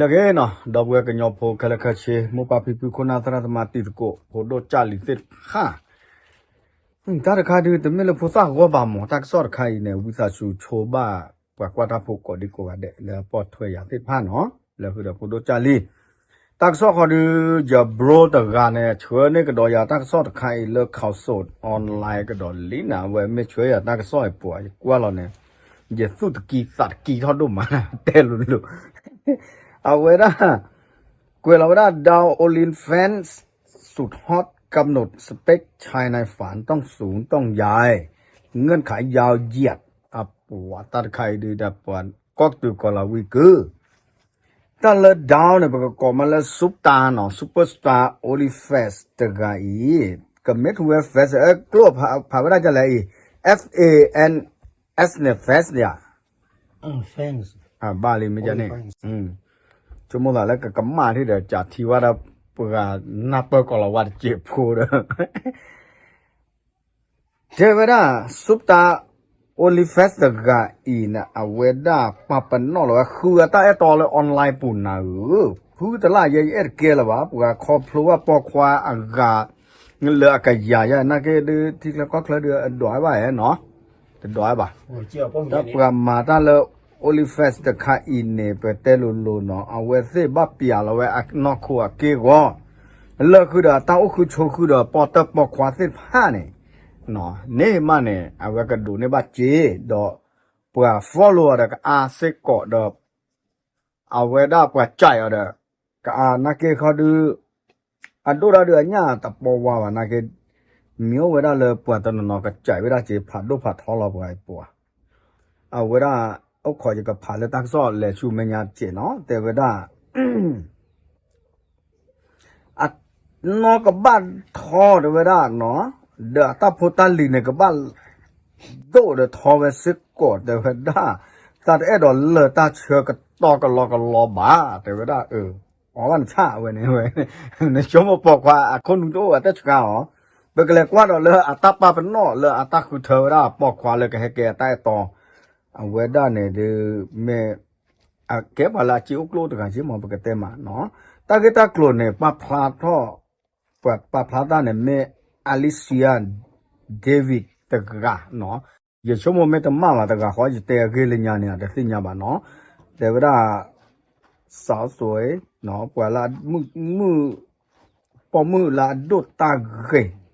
အဂ့ၤနီၤ ဒီပုၢ်ဝဲၢ်ကညီဖိခဲလၢာ်ခဲဆ့ မိၢ်ပၢ်ဖံဖု ခိၣ်နၢ်သရၣ်သမါ တံၤသကိး ဖိဒိၣ်ကၢ်လံၤသ့ၣ်တဖၣ်, တၢ်တခါဒုး တမ့ၢ်လၢဖိသၣ်ဂီၢ်ဘၣ်မး တၢ်ကစီၣ်တခါအံၤန့ၣ် ဝံသးစူၤဆိဘၣ် ပှၤကွၢ်တၢ်ဖိကိးဒံကိးဂၤဒဲး လၢအပိာ်ထွဲယၤသ့ၣ်တဖၣ်နီၤ လၢဃုာ်ဒီးဖိဒိၣ်ကၢ်လံၤ တၢ်ကစီၣ်ဃီဒုး ယဘြိတဂၤန့ၣ် ဆှၢန့ၢ်ကဒီးယၤတၢ်ကစီၣ်တခါအံၤလၢ Council Online ကဒီးလံနၤ အဝဲမ့ၢ်ဆှၢယၤတၢ်ကစီၣ်အံၤပှၤ ယကွၢ်လီၤန့ၣ် ယသူၣ်တကံသးတကံထီၣ်ဒိၣ်မး တဲလိၤလိၤ အဝဲဒၣ် ကွဲးလီၤဝဲဒၣ် Dow OnlyFans สุดฮอต กำหนดสเปคชายในฝันต้องสูงต้องใหญ่ เงื่อนไขยาวเหยียด အပှၤတၢ်တခါအံၤဒုးဒီးပှၤ ကီၢ်ကတုၤကီၢ်လၤဝံၤကုၢ် တၢ်လၢ Dow န့ၣ် ပကကိးမးလၢ superstar နီၤ superstar OnlyFans တဂၤအံၤ ကမ့ၢ်ထူဝဲ fans ကျိဖးဝဲဒၣ်ဒ်လဲၣ်အံၤ F A N S န့ၣ် fans န့ၣ်ဧါ ဘၣ်လံမ့ၢ်န့ၣ် ဆိကမိၣ်သးလၢကကမၣ်ထံၣ်ဒီး ကးထံဝဲဒၣ်ပှၤနၢ်ပၢၢ်ကီၢ်လၤဝါတစဲးဖိဒီး တဲဝဲဒၣ် superstar OnlyFans တဂၤအံၤန့ၣ် အဝဲဒၣ်ပာ်ပနီၣ်လီၤဝဲ ဃုအတၢ်အဲၣ်တီလၢ online ပူၤနၤဧၢ, ဖုတလၢ်ယဲယအဲၣ်တကဲလၢၤဘၣ်, ပှၤခီဖျိဘၣ်ပိာ်ခွါအဂၤ လၢအကယၤယဲနာ်က့ဒုး ထံချၢကီၢ်ချၢဒုး အဒွးဘၣ်ဧါနီၤ, တဒွးဘၣ်. တၢ်ပှၤမၤတၢ်လၢ OnlyFans တခါအံၤန့ၣ် ပတဲလိၤလိၤနီၤ, အဝဲသ့ၣ်ဘၣ်ပျးလီၤဝဲအနီၢ်ခိအက့ၢ်အဂီၤ လၢဃုာ်ဒီးတၢ်အိၣ်ဃုာ်ဆိးဃုာ်ဒီးပီၣ်တၢၣ်ပိာ်ခွါသ့ၣ်တဖၣ်န့ၣ်, န့ၣ်မးန့ၣ် အဝဲကဒိးန့ၢ်ဘၣ်စ့ဒီး ပှၤ follow အီၤဒီးကအါစ့ၢ်ကီးဒီး အဝဲဒၣ်ပှၤကဲးအီၤဒီး ကအါနာ်က့ခီဒုး အဒိၣ်ဒၣ်ဒုးအညၣ်တပီဝါဘၣ်နာ်က့, မ့ၢ်အိၣ်ဝဲဒၣ်လၢပှၤတနီၤနီၤကကဲးဝဲဒၣ်စ့ ဖးဒိၣ်ဖးထီလီၤပှၤအံၤပှၤ, အဝဲဒၣ် အိၣ်ခိးယကဖးလၢတၢ်ကစီၣ်လဲၤဆူမဲာ်ညါတစဲးနီၤ, တဲဝဲဒၣ် အနီၢ်ကဘၣ်ထီတဲဝဲဒၣ်နီၤ, ဒီးအတၢ်ဖိတၢ်လံၤန့ၣ် ကဘၣ်ဒိၣ်ဒီးထီဝဲစ့ၢ်ကီးတဲဝဲဒၣ်, သးတအဲၣ်ဒိးလၢာ်တၢ်ဆၢကတီၢ်ကလီကလီဘၣ် တဲဝဲဒၣ်, အဝဲနဆၣ်ဝဲန့ၣ်ဝဲ, နဆိကမိၣ်ပိာ်ခွါအခိၣ်နူာ်တအိၣ်အတၢ်ဆှါအီၤ, ပကလဲၤကွၢ်ဒီးလၢအတၢ်ပာ်ပနီၣ်လၢအတၢ်ဃုထၢဝဲဒၣ်ပိာ်ခွါလၢကဟဲကဲအတၢ်အဲၣ်တီ, အဝဲဒၣ်န့ၣ်ဒုး မ့ၢ် အကဲပှၤလၢအစ့အိၣ်ကျိတဂၤက့မ့ၢ်ပကတဲမးနီၤ, တၢ်ဂ့ၢ်တၢ်ကျိၤန့ၣ် ပာ်ဖျါထီၣ်, ပှၤပာ်ဖျါတၢ်န့ၣ်မ့ၢ် Alicia David တဂၤနီၤ, ယဆိကမိၣ်မ့ၢ်တမၣ်ဘၣ်တဂၤဃီ ယတဲအဂ့ၢ်လၢညါန့ၣ် တသ့ၣ်ညါဘၣ်နီၤ, တဲဝဲဒၣ် စးစဲး ပှၤလၢ ပိာ်မုၣ်လၢအဒိၣ်တၢ်ဂ့ၤ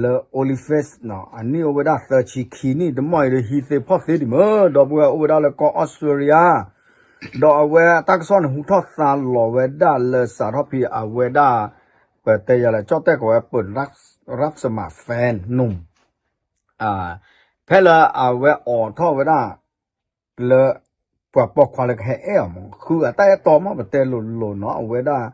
လၢ OnlyFans နီၤ, အနံၣ်အိၣ်ဝဲဒၣ်သၢဆံခံနံၣ်, တမီၢ်အံၤဒီးဟံးသ့ဖီၣ်သ့ဒံးမ့ၢ်, ဒီပုၢ်ဝဲၢ်အိၣ်ဝဲဒၣ်လၢကီၢ်အီစထြ့လယါ, ဒီးအဝဲတၢ်ကစီၣ်န့ၣ်ဟူထီၣ်သါလီၤဝဲဒၣ်လၢစးထီၣ်ဖဲအဝဲဒၣ် ပတဲယၤလၢ ကၠီၣ်တဲၣ်ကီးဝဲ เปิดรับสมัครแฟนหนุ่ม ဖဲလၢအဝဲအိးထီၣ်ဝဲဒၣ် လၢ ပှၤပိာ်ခွါလၢကဟဲအဲၣ်အီၤမး ဃုအတၢ်အဲၣ်တီမး ပတဲလိၤလိၤနီၤ အဝဲဒၣ်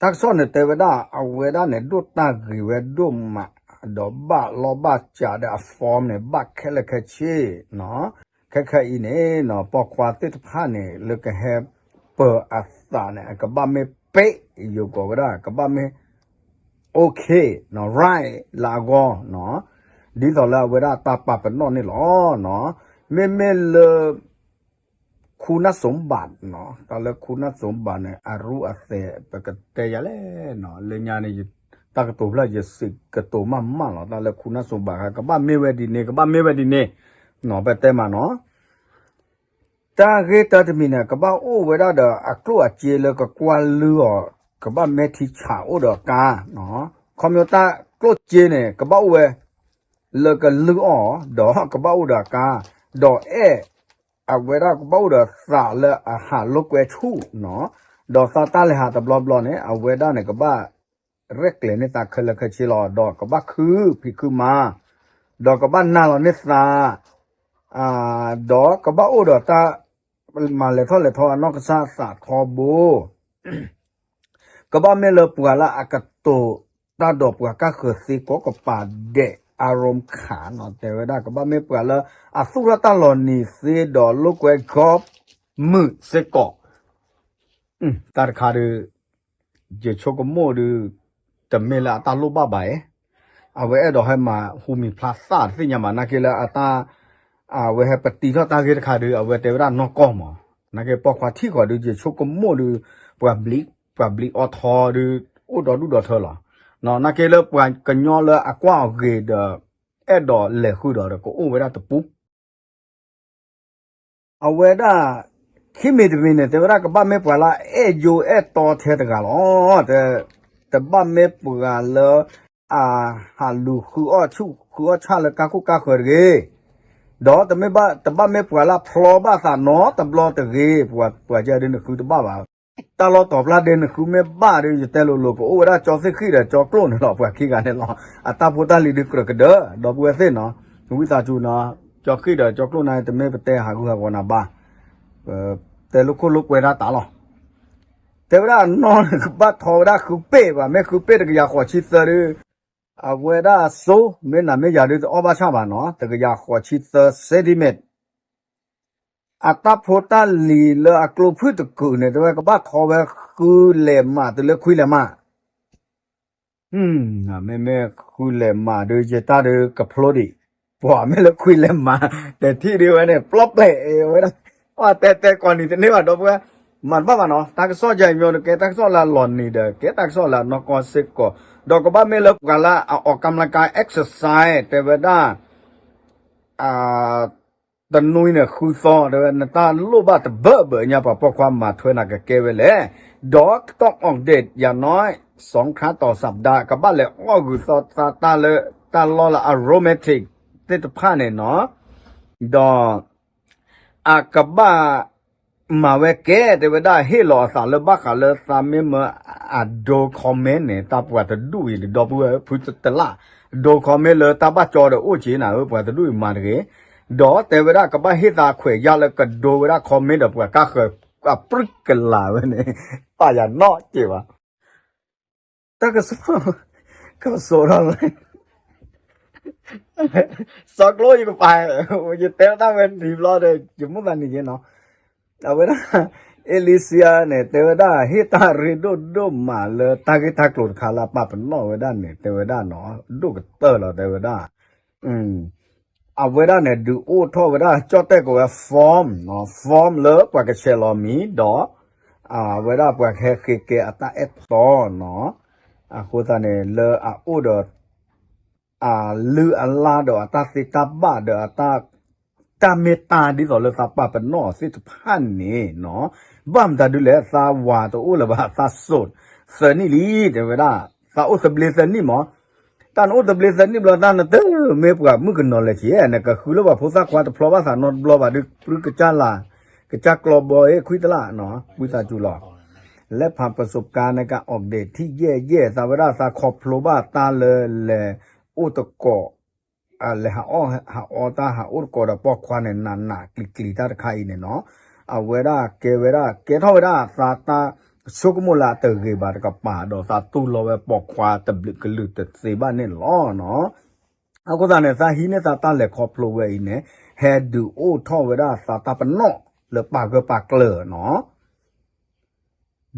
တၢ်ကစီၣ်န့ၣ်တဲဝဲဒၣ် အဝဲဒၣ်န့ၣ် ဒိၣ်တၢ်ဂ့ၤဝဲဒိၣ်မး ဒီးဘၣ်လီၢ်ဘၣ်စးဒီးအ form န့ၣ် ဘၣ်ခဲလၢာ်ခဲဆ့နီၤ ခဲခဲအံၤန့ၣ်နီၤ ပိာ်ခွါသ့ၣ်တဖၣ်န့ၣ် လၢကဟဲပၢၤအသးန့ၣ် အကဘၣ်မ့ၢ်ပ့ၢ် ယိၤကီးဝဲဒၣ် ကဘၣ်မ့ၢ် okay နီၤ right လၢအဂီၢ်နီၤ ဒ်သိးလၢအဝဲဒၣ်တၢ်ပာ်ပနီၣ်န့ၣ်လီၤနီၤ မ့မ့ၢ်လၢ คุณสมบัติနီၤ တၢ်လၢ คุณสมบัติန့ၣ် အရူအသဲး ပကတဲယၤလဲၣ်နီၤ လၢညါန့ၣ် တၢ်ကတိၤဖျၢၣ်ယစံးကတိၤမးမးလီၤ တၢ်လၢ คุณสมบัติ ကဘၣ်မ့ၢ်ဝဲဒ်န့ၣ် ကဘၣ်မ့ၢ်ဝဲဒ်န့ၣ်နီၤ ပတဲမးနီၤ တၢ်ဂ့ၢ်တၢ်တမံၤန့ၣ် ကဘၣ်အိၣ်ဝဲဒၣ်ဒီးအကျိၣ်အစ့လၢကကွၢ်လုၢ်အီၤ ကဘၣ်မ့ၢ်ထံဆးအိၣ်ဒီးအကါနီၤ ခီဖျိတၢ်ကျိၣ်စ့န့ၣ် ကဘၣ်အိၣ်ဝဲ လၢကလုၢ်အီၣ် ဒီးကဘၣ်အိၣ်ဒီးအကါ ဒီးအဲၣ် အဝဲဒၣ်ကဘၣ်အိၣ်ဒီးသးလၢအဟးလိာ်ကွဲဆူၣ်နီၤ ဒီးသးတၢ်လဲၤဟးတဘျီဘျီန့ၣ် အဝဲဒၣ်န့ၣ်ကဘၣ် ရဲၣ်ကျဲၤန့ၢ်သးခဲလၢာ်ခဲဆ့လီၤ ဒီးကဘၣ်ခုဖံးခုမၤ ဒီးကဘၣ်နာ်လီၤန့ၢ်သး ဒီးကဘၣ်အိၣ်ဒီးတၢ် မၤလဲၤထီၣ်လဲၤထီအနီၢ်ကစၢ်သးထီဘိ ကဘၣ်မ့ၢ်လၢပှၤလၢအကတိၤတၢ်ဒီးပှၤကၢ်ဃၢၤသ့ကိးကပၤဒဲး อารมณ์ขัน နီၤ တဲဝဲဒၣ် ကဘၣ်မ့ၢ်ပှၤလၢအသူၣ်ထီၣ်တၢ်လီၤနံၤသ့ဒီးလိာ်ကွဲ ကီၢ်မုာ်စ့ၢ်ကီး တၢ်တခါဒီး ယဆိကမိၣ်ဒီး တမ့ၢ်လၢအတၢ်လိၣ်ဘၣ်ဘၣ်ဧါ အဝဲအဲၣ်ဒိးဟဲမၤဟူမံၤဖျါသၣ်တသ့ၣ်ညါဘၣ် နာ်က့လၢအတၢ် အဝဲဟဲပတံထီၣ်တၢ်ဂ့ၢ်တခါဒီး အဝဲတဲဝဲဒၣ်နီၢ်ကီၢ်မး, နာ်က့ပိာ်ခွါထံၣ်ဃီၤဒီး ယဆိကမိၣ်ဒီး ပှၤဘျံး ပှၤဘျံးအီထီဒီး အိၣ်ဒီဒူၣ်ဒီထၢလီၤ. နာ်က့လၢပှၤကညီလၢအကွၢ်အီၤဂ့ၤဒီး အဲၣ်ဒိးလဲၤဃုာ်ဒီး ကအိၣ်ဝဲဒၣ်တပူၤ အဝဲဒၣ် ခံမံၤတမံၤန့ၣ် တဲဝဲဒၣ်ကဘၣ်မ့ၢ်ပှၤလၢအအဲၣ်ယိအဲၣ်တီထဲတဂၤလီၤ. တဘၣ်မ့ၢ်ပှၤလၢ အဟးလူၤဃုအီၣ်ဆူၣ်ဃုအီၣ်ဆၣ်လၢကါခိၣ်ကါဃၢၤတဂ့ၤ, ဒီးတမ့ၢ်ဘၣ် တဘၣ်မ့ၢ်ပှၤလၢအဖျီဘၣ်သးနီတဘျီတဂ့ၤ, ပှၤ ပှၤကဲဒ်နဃုတဘၣ်ဘၣ်. တၢ်လီၢ်တီၤဖျါဒ်နဃုမ့ၢ်ဘၣ်ဒီး ယတဲလိၤလိၤ ကအိၣ်ဝဲဒၣ်ကၠီသ့ၣ်ဃံၣ်ဒီးကၠီကျိၣ်န့ၣ်လီၤ. ပှၤခံဂၤန့ၣ်လီၤ. အတၢ်ဖိတၢ်လံၤဒုးကြၢးကဒၢ, ဒီပုၢ်ဝဲၢ်သ့ၣ်နီၤ, ဝံသးစူၤနီၤ, ကၠီဃံၣ်ဒီးကၠီကျိၣ်န့ၣ် တမ့ၢ်ပတဲဟးဂူာ်ဟးဂီၤနၤဘၣ်, တဲလိာ်ခိၣ်လိာ်ကွဲတၢ်တၢ်လီၤ. တဲဝဲဒၣ်အနီၢ်န့ၣ် ကဘၣ်ထီဝဲဒၣ်ဃုပ့ၢ်ဘၣ်, မ့ၢ်ဃုပ့ၢ်တကယၤဃိးဆံသၢဒီး အဝဲဒၣ်အစိ မ့ၢ်နၤမ့ၢ်ယၤဒုးတအီၣ်ဘၣ်ဆၣ်ဘၣ်နီၤ, တကယၤဃိးဆံသၢ centimeter. အတၢ်ဖိတၢ်လံၤလၢအကျိဖုၣ်တကုာ်န့ၣ် တဲဝဲကဘၣ်ထီဝဲဃုလဲၤမး တုၤလၢခွံလဲၤမး. မ့မ့ၢ်ဃုလဲၤမးဒုး ယတၢ်ဒုးကဖျိဒံး, ပှၤမ့ၢ်လၢခွံလဲၤမး တထံၣ်ဒုးဝဲန့ၣ် ပျီပျဲးဝဲဒၣ်, တဲတဲကိးနံၤတန့ၢ်ဘၣ် ဒီပုၢ်ဝဲၢ်, မၤတဘၣ်ဘၣ်နီၤ, တၢ်ကစီၣ်ယၤမီၤဒီး ကဲတၢ်ကစီၣ်လၢအလီၤနံၤဒီး ကဲတၢ်ကစီၣ်လၢအနီၢ်ကီၢ်စ့ၢ်ကီး, ဒီးကဘၣ်မ့ၢ်လၢပှၤလၢအ exercise တဲဝဲဒၣ် တနွံန့ၣ် ဃုသီ တဲဝဲ နတၢ်လိၣ်ဘၣ်တဘၢဘၢညါ ပှၤပိာ်ခွါမၤထွဲနၤကကဲဝဲလဲၣ်, ဒီးကတီၢ် update ယၤနီၢ် စီၤခါတီၤ စးဒါ ကဘၣ်လဲၤအီၣ်ဂုၤသီသးတၢ်လၢ တၢ်လီၢ်လၢအ romantic သ့ၣ်တဖၣ်န့ၣ်နီၤ, ဒီး အကဘၣ်မၤဝဲကဲ တဲဝဲဒၣ် ဟ့ၣ်လီၤအသးလၢဘၣ်ဃးလၢသးမ့ၢ်မၢအဒိ comment န့ၣ် တၢ်ပှၤတဒူၣ်အံၤ ဒီပုၢ်ဝဲၢ်ဖုတလၣ်, ဒိ comment လၢတၢ်ဘၣ်ကၠီဒီးအိၣ်က့ၤနၤဧၢ ပှၤတဒူၣ်အံၤမၤတဂ့ၤ, ဒီးတဲဝဲဒၣ်ကဘၣ်ဟ့ၣ်သးခွဲးယာ်လၢကဒိဝဲဒၣ် comment ဒီးပှၤကါဃၢၤ အပြံကလၤဝဲန့ၣ် ပာ်ယၤနီၢ်က့ၤဘၣ် တၢ်ကစီၣ် ကစီၣ်ထီၣ်လၢ စီၤကျိယကပၤ ယတဲတၢ်ဝဲနံၤဘျီဒီး ယမိၣ်သးနံၤက့ၤနီၤ, အဝဲဒၣ် Alicia န့ၣ် တဲဝဲဒၣ် ဟ့ၣ်တၢ်ရ့ဒိၣ်ဒိၣ်မးလၢတၢ်ဂ့ၢ်တၢ်ကျိၤတခါလၢအပာ်ပနီၣ်ဝဲဒၣ်န့ၣ် တဲဝဲဒၣ်နီၤ ဒိၣ်ကတၢၢ်လီၤ တဲဝဲဒၣ် အဝဲဒၣ်န့ၣ် ဒုးအိၣ်ထီၣ်ဝဲဒၣ် ကၠီၣ်တဲၣ်ကီးဝဲ form နီၤ form လၢပှၤကဆဲးလီၤမံၤဒီး အဝဲဒၣ်ပှၤကဟဲဃ့ကဲအတၢ်အဲၣ်တီနီၤ, အဃိသတးန့ၣ် လၢအအိၣ်ဒီး အလုၢ်အလၢ်ဒီးအတၢ်သ့တၢ်ဘၣ်ဒီးအတၢ် တၢ်မ့ၢ်တၢ်ဒ်သိးလၢသးပာ်ပနီၣ်အီၤသ့ၣ်တဖၣ်န့ၣ်နီၤ, ဘၣ်မတၤဒုလဲၣ် သးဝၤတအိၣ်လၢၤဘၣ် သးစိာ်သၢနံၣ်လံ တဲဝဲဒၣ်, သးအိၣ်သဘျ့သၢနံၣ်မး, တၢ်နအိၣ်သဘျ့သၢနံၣ်ဘျီ တၢ်နတမ့ၢ်ပှၤမုၣ်ကနီၤလၢၤက့ၤ နကဃုလၢပှၤဖိသၣ်ခွါတဖျီဘၣ်သးနီတဘျီဘၣ် ဒုးပြံကစၢ်လၢ် ကစၢ်ကျီဘီအ့ၣ်ခွံတလၢ်နီၤ ဝံသးစူၤလီၤ လၢဖးပစိးကါန့ၣ်က update ထံၣ်ယဲၢ်ယဲၢ် သးဝဲဒၣ်သးခီဖျိဘၣ်တၢ်လၢလဲၤအိၣ်တကိး လဲၤဟးအီၣ်ဟးအီတၢ်ဟးအိၣ်တကိးဒီးပိာ်ခွါန့ၣ် နးနးကျံၤကျံၤတၢ်တခါအံၤန့ၣ်နီၤ, အဝဲဒၣ်ကဲဝဲဒၣ် ကဲထီၣ်ဝဲဒၣ်သးတၢ်ဆိကမိၣ်လၢအတဂ့ၤဘၣ်တကပၤ ဒီးသးတူၢ်လိာ်ဝဲပိာ်ခွါတဘျုးကလုာ်တသ့ဘၣ်န့ၣ်လီၤနီၤ. အဃိသတးန့ၣ် သးဟံးန့ၢ်သးတၢ်လဲၤခီဖျိဝဲအံၤန့ၣ် ဟဲဒုးအိၣ်ထီၣ်ဝဲဒၣ်သးတၢ်ပနီၣ်လၢပာ်ဂၢၢ်ပာ်ကျၢၤနီၤ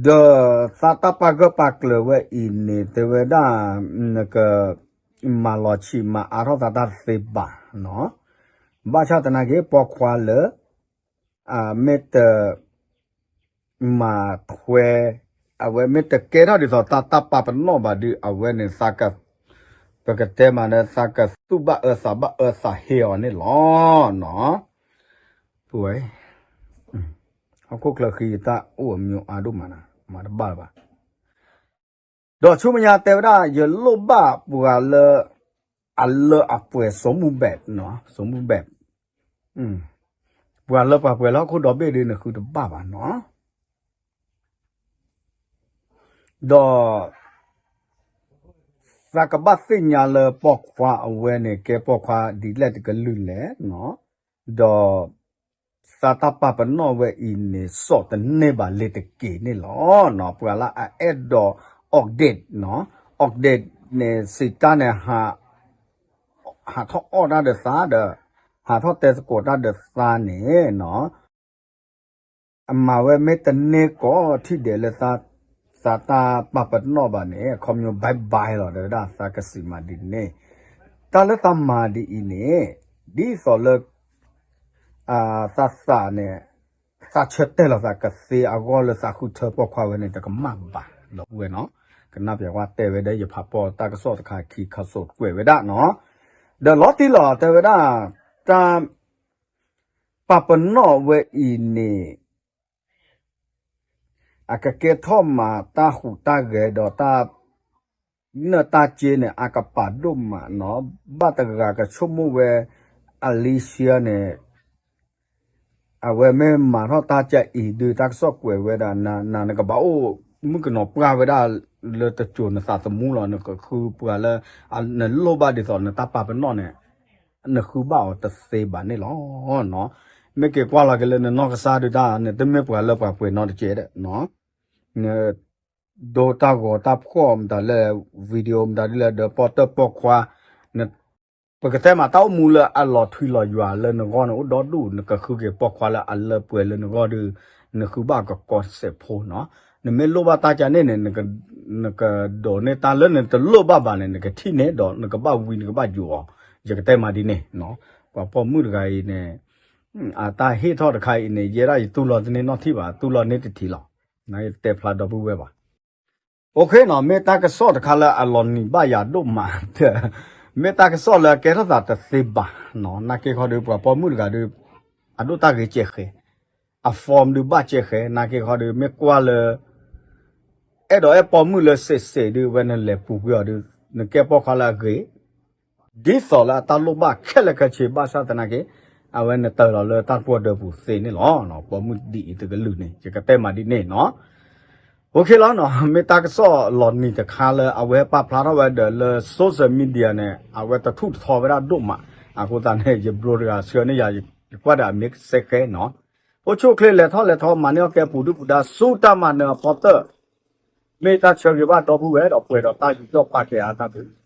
ဒီးသးတၢ်ပာ်ဂၢၢ်ပာ်ကျၢၤဝဲအံၤန့ၣ် တဲဝဲဒၣ် နက မၤလီၤဆံးမၤအါထီၣ်သးတၢ်တသ့ဘၣ်နီၤ, ဘၣ်ဆၣ်သနာ်က့ ပိာ်ခွါလၢ မၤထွဲ အဝဲမ့ၢ်တကဲထီၣ်ဒ်သိးသးတၢ်ပာ်ပနီၣ်ဘၣ်ဒီး အဝဲန့ၣ် ပကတဲမးန့ၣ် သးကသူၣ်ဘၣ်အၢသးဘၣ်အၢသးဟ့အီၤန့ၣ်လီၤ. ပဝဲ ဟီၣ်ခိၣ်ချၢဃံတၢ်အိၣ်အမျိုးအါဒိၣ်မးနၤ မၤတဘၣ်လၢၤဘၣ်. ဒီးဆူမဲာ်ညါတဲဝဲဒၣ် ယလိၣ်ဘၣ်ပှၤလၢ အလၢအပှဲၤ စိမူဘဲး စိမူဘဲး ပှၤလၢပှၤပှဲၤလၢဟီၣ်ခိၣ်ဒီဘ့ၣ်ဒ်န့ၣ် ဃုတဘၣ်ဘၣ်နီၤ. ဒီး သးကဘၣ်သ့ၣ်ညါလၢပိာ်ခွါအဝဲန့ၣ် ကဲပိာ်ခွါဒ်လဲၣ်တကလုာ်လဲၣ်နီၤ, ဒီး သးတၢ်ပာ်ပနီၣ်ဝဲအံၤန့ၣ် စိာ်တန့ၢ်ဘၣ်လ့ၤတက့ၤန့ၣ်လီၤ. ပှၤလၢအအဲၣ်ဒိး update နီၤ, update န့ၣ် စံးတၢ်န့ၣ် ဟးထီၣ်အီၣ်တၢ်ဒီးသးဒီး ဟးထီၣ်တဲသကိးတၢ်ဒီးသးန့ၣ်နီၤ အမၤဝဲမ့ၢ်တန့ၢ်ကီးထံၣ်ဒဲးလၢ သးတၢ်ပာ်ပနီၣ်ဘၣ်န့ၣ် အခီပညီ bye bye လီၤ တဲဝဲဒၣ် သးကစံးမးဒ်န့ၣ်, တၢ်လၢသးမၤဒ်အံၤန့ၣ် ဒ်သိးလၢ သးသးန့ၣ် သးဆၢတဲာ်လီၤသးကသ့အဂီၢ်လၢသးဃုထၢပိာ်ခွါဝဲန့ၣ် တကမၣ်ဘၣ် ဒီပုၢ်ဝဲၢ်နီၤ. ကနၣ်ပၠးကွၢ်တဲဝဲဒၣ်ယဖးပိာ်တၢ်ကစီၣ်တခါခံခါစိးကွဲးဝဲဒၣ်နီၤ. ဒီးလီၤတံၢ်လီၤတဲဝဲဒၣ် တၢ် ပာ်ပနီၣ်ဝဲအံၤန့ၣ် အကကဲထီၣ်မၤတၢ်ဟူးတၢ်ဂဲၤဒီးတၢ် နၢ်တၢ်က့န့ၣ် အကပာ်ဒိၣ်မးနီၤ. ဘၣ်တဂၤကဆိကမိၣ်ဝဲ Alicia န့ၣ် အဝဲမ့ၢ်မၤထီၣ်တၢ်ကဲအံၤဒုး တၢ်ကစီၣ်ကွဲးဝဲဒၣ် နနကဘၣ်အိၣ်မုၣ်ကနီၤပှၢ်ဝဲဒၣ်လၢတစိၤနသးသမူလီၤ. နကဃုပှၤလၢ နလိၣ်ဘၣ်ဒ်သိးနတၢ်ပာ်ပနီၣ်န့ၣ် နဃုဘၣ်အီၤတသ့ဘၣ်န့ၣ်လီၤ. မ့ၢ်က့ၤကွၢ်လီၤက့ၤလၢနနီၢ်ကစၢ်ဒုးတၢ် နတမ့ၢ်ပှၤလၢပှၤပှဲၤနီတကဲဒီး န ဒိတၢ်ဂီၤတၢ်ဖှီၣ်မတၤလၢ video မတၤဒ်လဲၣ်ဒီး ပိာ်တၢ်ပိာ်ခွါ ပကတဲမး တၢ်အိၣ်မူလၢအလီၤထွံလီၤယွၤလၢနဂီၢ်န့ၣ် အိၣ်ဒီဒူၣ်. နကဃုက့ၤပိာ်ခွါလၢအလၢပှဲၤလၢနဂီၢ်ဒီး နဃုဘၣ်ကကီစဲးဖိနီၤ. နမ့ၢ်လိၣ်ဘၣ်တၢ်ကန့ၣ်န့ၣ် နကဒိးန့ၢ်တၢ်လၢနတလိၣ်ဘၣ်ဘၣ်န့ၣ် နကထံၣ်န့ၣ်ဒီး နကဘၣ်ဝံနကဘၣ်ယိးအီၤ. ယကတဲမးဒ်န့ၣ် ပှၤပိာ်မုၣ်တဂၤအံၤန့ၣ် အတၢ်ဟ့ၣ်ထီၣ်တခါအံၤန့ၣ် ယဲဒၣ်ယတူၢ်လိာ်တန့ၢ်နီၢ်ထံၣ်ဘၣ် တူၢ်လိာ်န့ၢ်တထံၣ်လီၤ. နတဲဖျါဒီပုၢ်ဝဲၢ်ဘၣ်. အိၣ်ခ့နီၤ မ့ၢ်တၢ်ကစီၣ်တခါလၢအလီၤနံၤဘၣ်ယၤဒိၣ်မး မ့ၢ်တၢ်ကစီၣ်လၢအကဲထီၣ်သးတသ့ဘၣ်နီၤ. နာ်က့ခီဒီး ပှၤပိာ်မုၣ်တဂၤဒီး အဒိၣ်တၢ်ဂ့ၤကဲဃဲၤ, အ form ဒုးဘၣ်ကဲဃဲၤ. နာ်က့ခီဒီး မ့ၢ်ကွၢ်လၢ အဲၣ်ဒိးအဲၣ်ပိာ်မုၣ်လၢစဲးစဲးဒုး ဝဲနလဲၤပူၤကွံာ်အီၤဒီး နကဲပိာ်ခွါလၢအဂ့ၤ ဒ်သိးလၢအတၢ်လိၣ်ဘၣ်ခဲလၢာ်ခဲဆ့ဘၣ်ဆၣ်သနာ်က့ အဝဲနတၢၤလီၤလၢတၢ်တပှီၢ်ဒၢးပူၤသ့န့ၣ်လီၤ. ပိာ်မုၣ်ဒ်အံၤတကလုာ်န့ၣ် ယကတဲမးဒ်န့ၣ်နီၤ. အိၣ်ခ့လီၤနီၤ မ့ၢ်တၢ်ကစီၣ်လီၤနံၤတခါလၢအဝဲပာ်ဖျါထီၣ်ဝဲဒီးလၢ social media န့ၣ် အဝဲတထူၣ်တထီဝဲဒၣ်ဒိၣ်မး. အဃိသတးန့ၣ် ယဘျီတဂၤဆှၢန့ၢ်ယၤ ယကွၢ်ဒီးအမ့ၢ်စဲဃဲနီၤ. အိၣ်ဆူၣ်အိၣ်ချ့လဲၤထီၣ်လဲၤထီ မၤန့ၢ်အီၣ်ကဲပူၤဒုၣ်ပူၤဒါ ဆူတၢ်မၤနၢၤအဖီတၢၣ် မ့ၢ်တၢ်ဆၢဂ့ၤဘၣ်ဒီပုၢ်ဝဲၢ်ဒီးပှဲၤဒီးတၢ်ယူးယီၣ်ပာ်ကဲအါတၢ်ဘျုး.